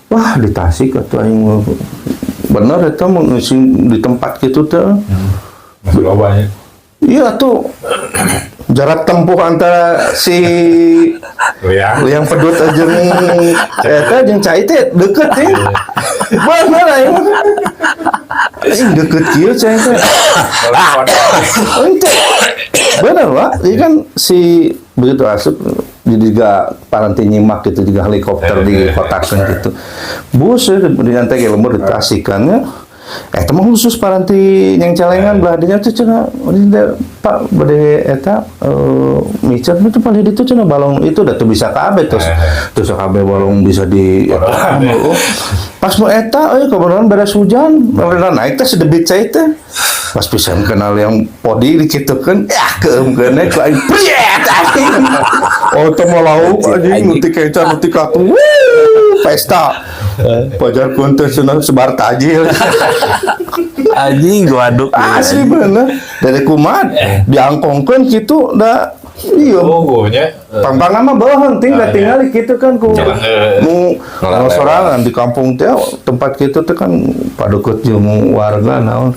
Wah, di Tasik atau aing mah bener eta mah sing di tempat gitu teh. Masih loba nya. Iya tuh, jarak tempuh antara si Liang. Liang pedut jeung eta jeung cai teh deket sih. Bener aing mah. Aing deket kieu cai teh. Ente. Bener, Pak. Jadi kan si begitu asup jadi juga paranti nyimak gitu, juga helikopter di kotakan gitu. Bus ya, di nanti lembur di Tasikan ya. Eh, mah khusus paranti yang celengan belah dinya tuh cenah ini teh, Pak, bade eta miceun itu paling itu cenah balong itu udah tuh bisa kabeh terus terus kabeh balong bisa di eta. Oh. Pas mau eta euy, kebetulan beres hujan, beneran naik teh sedebit cai teh. Pas pisan kenal yang podi dikitukeun ya, keumkeun ku aing priet anjing. Oh, teu mau lauk anjing, nu ti kenca, nu ti katu. Wuh, pesta. Pajar konten cenah sebar tajil. Anjing waduk. Asli bener. Dari kumaha diangkongkeun kitu da iya. Oh, nya. Pangpangan mah beuheung ting da tingali kitu kan ku mu Nolak sorangan di kampung teh, tempat kitu teh kan padeukeut jeung warga naon.